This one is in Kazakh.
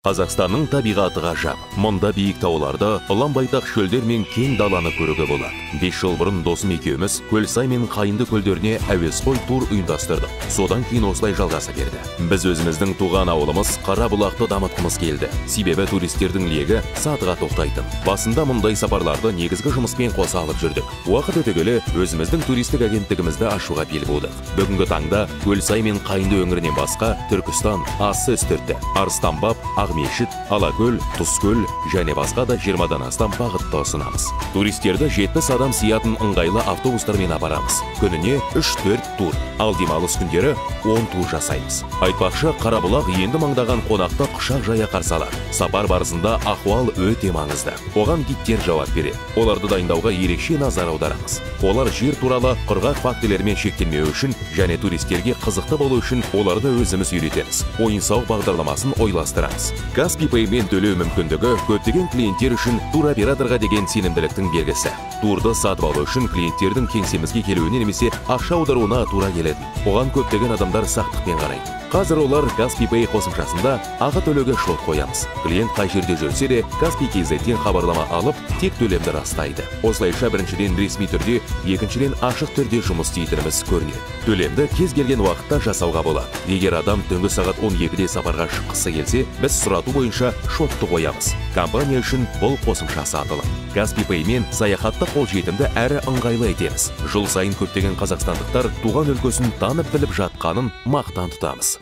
Қазақстанның табиғаты ғажап. Мұнда биік тауларды, ұлан-байтақ шөлдер мен кең даланы көруге болады. 5 жыл бұрын досым екеуміз Көлсай мен Қайынды көлдеріне әуесқой тур ұйымдастырдық. Содан кейін осылай жалғаса берді. Біз өзіміздің туған ауылымыз Қарабұлақты дамытқымыз келді. Себебі туристердің легі Сатыға тоқтайтын. Басында мұндай сапарларды негізгі жұмыспен қоса алып жүрдік. Уақыт өте келе өзіміздің туристік агенттігімізді ашуға бел будық. Бүгінгі таңда Көлсай мен Қайынды өңірінен басқа Түркістан, Ассы үстірті, Арыстанбаб, Ақмешіт, Алакөл, Тұзкөл және басқа да 20-дан астам бағытты ұсынамыз. Туристерді 70 адам сиятын ыңғайлы автобустармен апарамыз. Күніне 3-4 тур, ал демалыс күндері 10 тур жасаймыз. Айтпақшы, Қарабұлақ енді маңдаған қонақты құшақ жая қарсы алады. Сапар барысында ахуал өте маңызды. Оған гидтер жауап береді. Оларды дайындауға ерекше назар аударамыз. Олар жер туралы құрғақ фактілермен шектелмеу үшін және туристерге қызықты болу үшін оларды өзіміз үйретеміз. Ойын-сауық бағдарламасын ойластырамыз. Kaspi Pay-мен төлеу мүмкіндігі көптеген клиенттер үшін туроператорға деген сенімділіктің белгісі. Турды сатып алу үшін клиенттердің кеңсемізге келуіне немесе ақша аударуына тура келетін. Оған көптеген адамдар сақтықпен қарайды. Қазір олар Kaspi Pay қосымшасында ақы төлеуге шот қоямыз. Клиент қай жерде жүрсе де Kaspi KZ-тен хабарлама алып, тек төлемді растайды. Осылайша біріншіден ресми түрде, екіншіден ашық түрде жұмыс істейтініміз көрінеді. Төлемді кез келген уақытта жасауға болады. Егер адам түнгі сағат 12-де сапарға шыққысы келсе, біз сұрату бойынша шотты қоямыз. Компания үшін бұл қосымша сатылым. Kaspi Pay-мен саяхатты қолжетімді әрі ыңғайлы етеміз. Жыл сайын көптеген қазақстандықтар туған өлкесін танып біліп жатқанын мақтан тұтамыз.